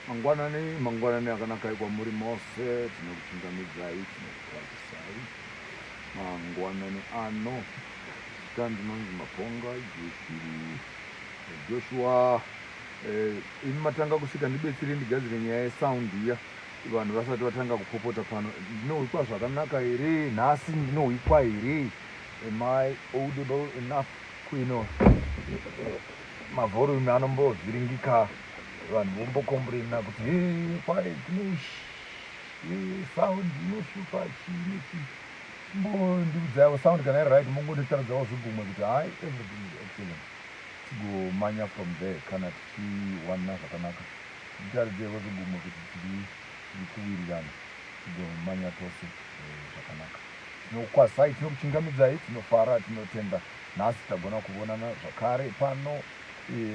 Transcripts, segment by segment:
Mangwanani, mangwanani akanaka kwamuri mose, tinokuchingamidzai, tinokukwazisai. Mangwanani ano, zita ndinonzi Maponga Joshua. Imi matanga kusvika, ndibetsere ndigadzire nyaya yesound iya, vanhu vasati vatanga kupopota pano. Ndinohwikwa zvakanaka here nhasi? Ndinohwikwa here? Am I audible enough? Kuino mavolume anombovhiringika, vanhu vombokomburena kuti "Hey, kwai kune sound inoshupa chii nechii." Chimbondiudzaiwo sound kana iri right, mongonditaridzawo zvigumwe kuti hai, everything is excellent, tigomanya from there. Kana tichiwana zvakanaka, nditaridzeiwo zvigumwe kuti tiri kuwirirana, tigomanya tose zvakanaka. Tinokukwazisai, tinokuchingamidzai, tinofara, tinotenda nhasi tagona kuvonana zvakare pano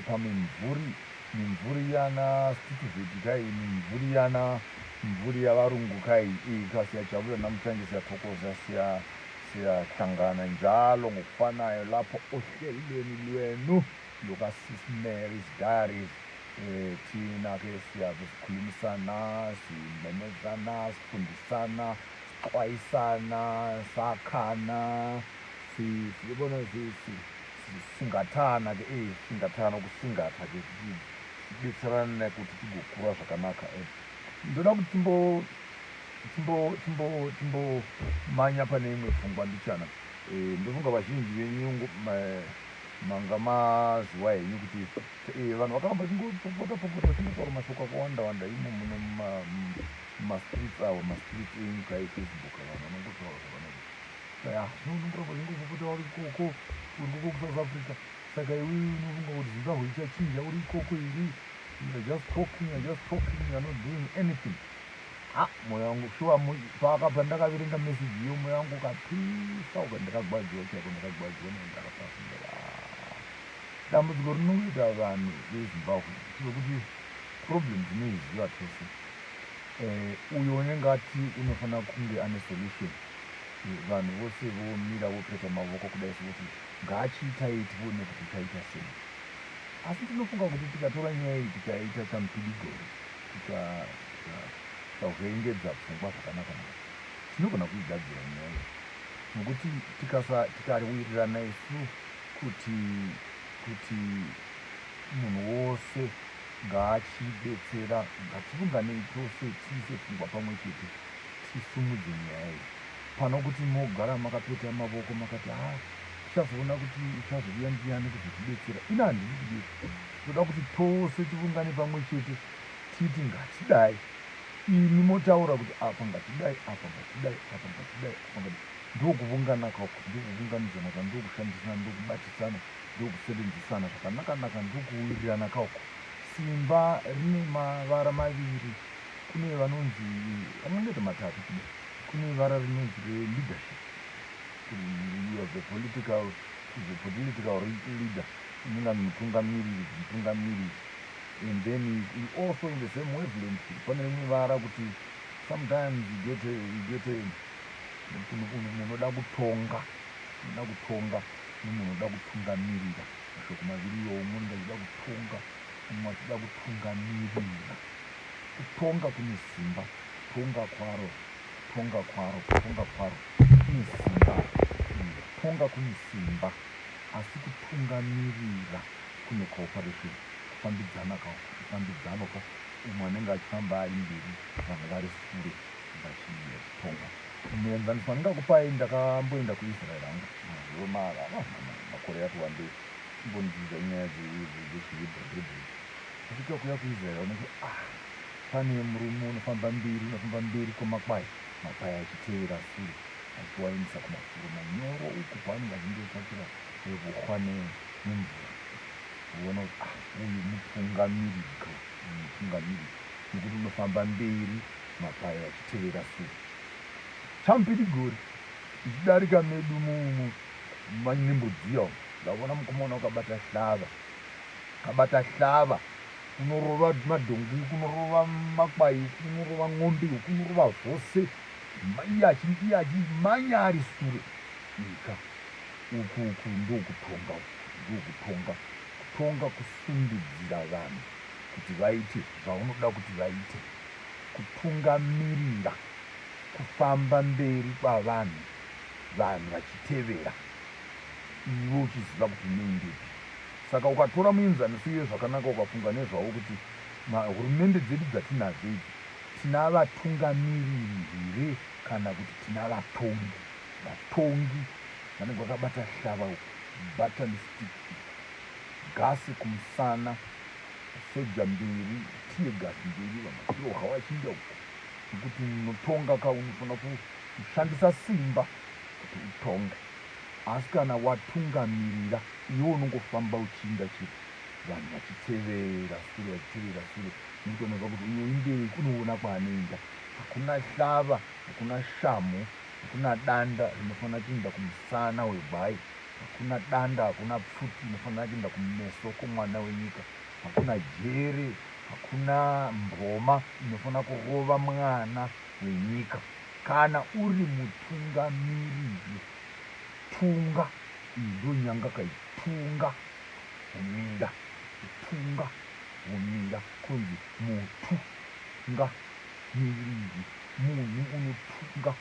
pamimvuri, mimvuri yana Situvheti kai, mimvuri yana mvuri yavarungu kai. Ika siyajabula namhlanje, siyathokoza, siyahlangana njalo ngokufanayo lapho ohlelweni lwenu luka-Sis Mary's Diaries. Thina ke siyabe sikhulumisana, simemezana, sifundisana, sixwayisana, sakhana, sibona, singathana ke, singathana, ukusingatha ke, sibetserane kuti tigokura zvakanaka. Ndoda kuti timbo timbo timbo timbomanya pane imwe pfungwa mbichana. Ndofunga vazhinji venyu manga maziwa henyu kuti vanhu vakaramba vachingopopota popota, vachingotaura mashoko akawanda wanda imo muno mumastreets avo, mastreets enyika yeFacebook. Vanhu vanongotaura zvavanenge ya zvino unongoramba uchingopopota uri ikoko, uri ikoko kuSouth Africa. Saka iwe unofunga kuti Zimbabwe ichachinja uri ikoko here? You are just talking, you are just talking, you are not doing anything. Ha, mwoyo wangu shuwa, pandakaverenga meseji iyo, mwoyo wangu ukapisa uka, ndakagwadziwa chaiko, ndakagwadziwa negara pasi. Dambudziko rinoita vanhu veZimbabwe rekuti problem tinoiziva tose. Uyo unenge ati unofanira kunge ane solution, vanhu vose vomira vopeta mavoko kudai sekuti ngaachiitai, tione kuti uchaita sei. Asi tinofunga kuti tikatora nyaya iyi, tikaita chamupidigori, tikavhengedza pfungwa zvakanaka naka, tinogona kuigadzira nyaya iyi, nokuti tikawirirana isu kuti munhu wose ngaachibetsera, ngativunganei tose, tiise pfungwa pamwe chete, tisumudze nyaya iyi, pano kuti mogara makapeta mavoko makati, "Ha, tichazoona kuti uchazouya ndiani kuzotibetsera." Ina handidi kudero. Toda kuti tose tivungane pamwe chete, titi ngatidai. Imi motaura kuti apa ngatidai, apa ngatidai, apa ngatidai, apa ngatidai. Ndokuvungana kako, ndokuvunganidzana ka, ndokushandisana, ndokubatisana, ndokusevenzesana zvakanaka-naka, ndokuwirirana kako. Simba rine mavara maviri. Kune vanonzi vanongoita matatu kudai. Kune vara rinonzi releadership. You have the political leader, unenge mutungamiriri, mutungamiriri. And then you also, in the same wavelength, pane rimwe vara kuti sometimes you get a munoda kutonga, munoda kutonga nemunoda kutungamirira. Mashoko maviri iwowo, umwe unenge achida kutonga, umwe achida kutungamirira. Kutonga kune simba, kutonga kwaro, kutonga kwaro, kutonga kwaro kune simba, kutonga kune simba, asi kutungamirira kune cooperation, kufambidzana ka, kufambidzana ka. Umwe anenge achifamba ari mberi, vamwe vari sure vachitonga. Muenzaniso wandingakupai, ndakamboenda kuIsrael hangu mazuva makore ati wandei, chimbondidzidza nyaya dzechiHebrew Hebrew. Kusvika kuya kuIsrael, unoti ah, pane murume unofamba mberi, unofamba mberi kwemakwai, makwai achitevera sure, achiwaendesa kumafuro manyoro uku paanenge achindotsvakira huswa nemvura. Uona kuti ah, uyu mutungamiriri ka, mutungamiriri, nekuti unofamba mberi, makwai achitevera sure. Chamupidigori, ichidarika medu muManyembudziya umu, ndaona mukomana wakabata hlava, kabata hlava, kunorova madhongi, kunorova makwai, kunorova ng'ombe, kunorova zvose, iye achimanya ari sure. Ika uku ndokutonga, uku ndokutonga. Kutonga kusundidzira vanhu. kuti vaite zvaunoda kuti vaite. Kutungamirira kufamba mberi kwavanhu, vanhu vachitevera iwe uchiziva kuti unoendepi. Saka ukatora muenzaniso iyoyo zvakanaka ukafunga nezvawo kuti hurumende dzedu dzatinadzo idzi tina vatungamiriri here kana kuti tina vatongi. Vatongi vanenge vakabata hlava uku, button stick uku, gasi kumusana, soja mberi, tear gas mberi, vamwe vachirohwa vachiinda uku. Nekuti unotonga ka unofanira kushandisa simba kuti utonge. Asi kana watungamirira iwe unongofamba uchiinda chete vanhu vachitevera sure vachitevera sure nekuti vanoziva kuti uyo imberi kunoona kwaanoenda. Hakuna hlava, hakuna shamhu, hakuna danda rinofanira kuinda kumusana wegwai. Hakuna danda, hakuna pfuti inofanira kuinda kumeso kwomwana wenyika. Hakuna jere, hakuna mboma inofanira kurova mwana wenyika. Kana uri mutungamiriri, tunga, iyi ndonyanga kai, tunga humira, tunga humira, kunzi mutu nga miriri, munhu unotunga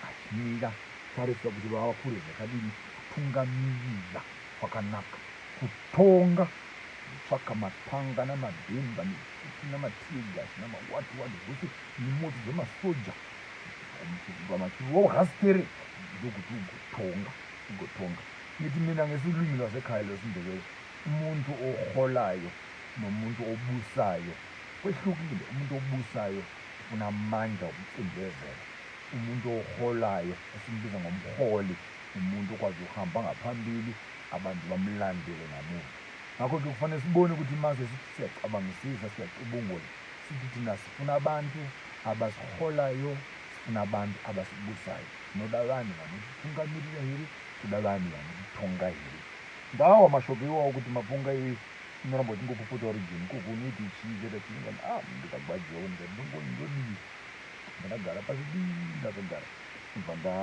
achimira. Tarisa kuti vava kure zvakadini, kutungamirira kwakanaka. Kutonga kutsvaka mapanga namabhemba nepfuti namateargas namawhat what zvose nemota dzemasoja machirohwa sterek ndokuti ugotonga ugotonga. Ngithi mina ngesilwimi lwasekhaya lwesiNdebele umuntu oholayo nomuntu obusayo kwehlukile. Umuntu obusayo ufuna amandla okucindezela. Umuntu oholayo esimbiza ngomholi umuntu okwazi ukuhamba ngaphambili abantu bamlandele ngamuva. Ngakho-ke kufanele sibone ukuthi mase sithi siyacabangisisa siyacubungula sithi thina sifuna abantu abasiholayo sifuna abantu abasibusayo. Tinoda vanhu vanotitungamirira here toda vanhu vanotitonga here. Ngawa mashoko iwawo kuti mapunga iwe unoramba uchingopopota uri jeni ikoko unoita chii chaita chii ndikati ah ndikagwadziwa ndikati ndodii ndakagara pasi dii ndakagara ndobva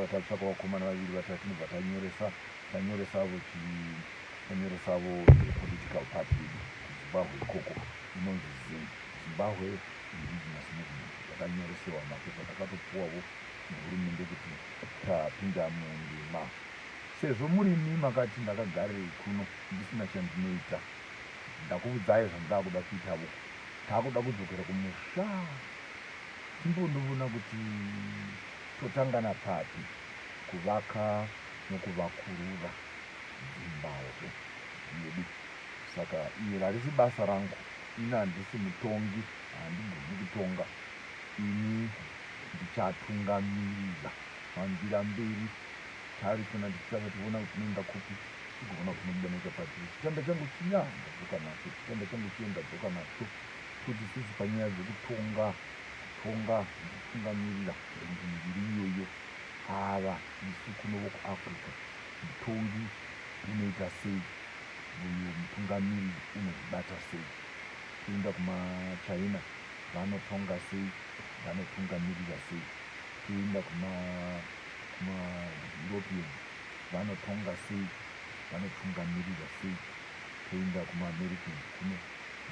ndatsvaka vakomana vaviri vatatu ndobva tanyoresa tanyoresavo chii tanyoresavo political party yedu kuZimbabwe ikoko inonzi ZIM, Zimbabwe Indigenous Movement. Yakanyoresewa mapepa takatopuwavo nehurumende kuti tapinda mundima. Sezvo murimi makati ndakagarirei kuno ndisina chandinoita ndakuudzai zvandakuda kuitavo takuda kudzokera kumusha timbondovona kuti totangana papi kuvaka nokuvakurura Zimbabwe yedu. Saka iri harisi basa rangu ini handisi mutongi handigoni kutonga ini ndichatungamirira fambira mberi tarisana tichitanga tiona kuti tinoenda kupi tigoona kuti tinobuda nechapatiri. Chitanda changu chiya ndadzoka nacho chitanda changu chiya ndadzoka nacho toti isusu panyaya dzekutonga kutonga nekutungamirira miviri iyoyo ava isu kuno vokuAfrica mutongi unoita sei uyu mutungamiriri unozvibata sei toenda kumaChina vanotonga sei vanotungamirira sei toenda kuma kumaEuropean vanotonga sei vanotungamirira sei toenda kumaAmericans kuno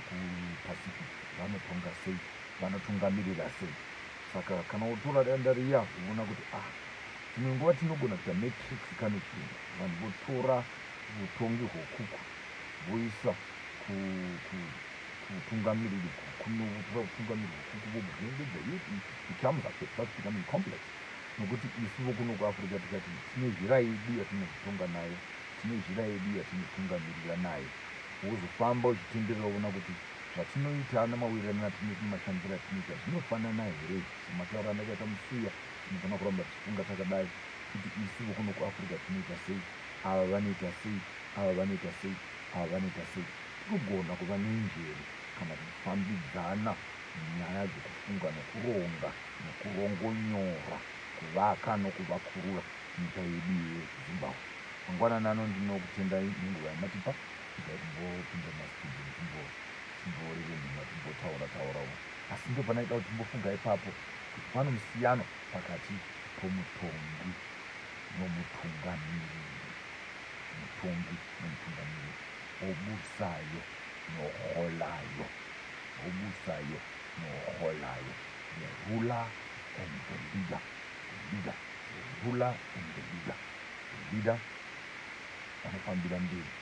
kuPacific vanotonga sei vanotungamirira sei. Saka kana wotora danda riya unoona kuti ah dzimwe nguva tinogona kuita matrix kane chirungu vanhu votora utongi hwokuku voisa kuutungamiriri kuno votora utungamiriri hwokuku vobwengedza it becomes it starts becoming complex nokuti isu vokuno kuAfrica tikati tine zhira yedu yatinozvitonga nayo tine zhira yedu yatinotungamirira nayo wozofamba uchitenderera woona kuti zvatinoita nemawirirano atinoita nemashandisiro atinoita zvinofanana here sematauro andakaita musuya tinofanira kuramba tichifunga takadai kuti isu vokuno kuAfrica tinoita sei ava vanoita sei ava vanoita sei ava vanoita sei tinogona kuva nenjere kana kufambidzana munyaya dzekufunga nokuronga nokurongonyora kuvaka nokuvakurura nyika yedu yeZimbabwe. Mangwanani ano ndinokutendai nenguva yamatipa regai timbopinda mumastudio timboreve nhema timbotaura taurawo asi ndopanaida kuti timbofunga ipapo kuti pano musiyano pakati pomutongi nomutungamiriri. Mutongi nomutungamiriri obusayo. noholayo. Obusayo noholayo. The ruler and the leader. The leader. The ruler and the leader. The leader vanofambira mberi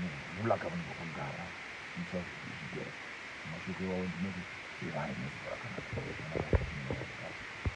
nerula kavanenge vakagara zvigere. Mashoko iwawo ndinoti ivai nezuva rakanaka.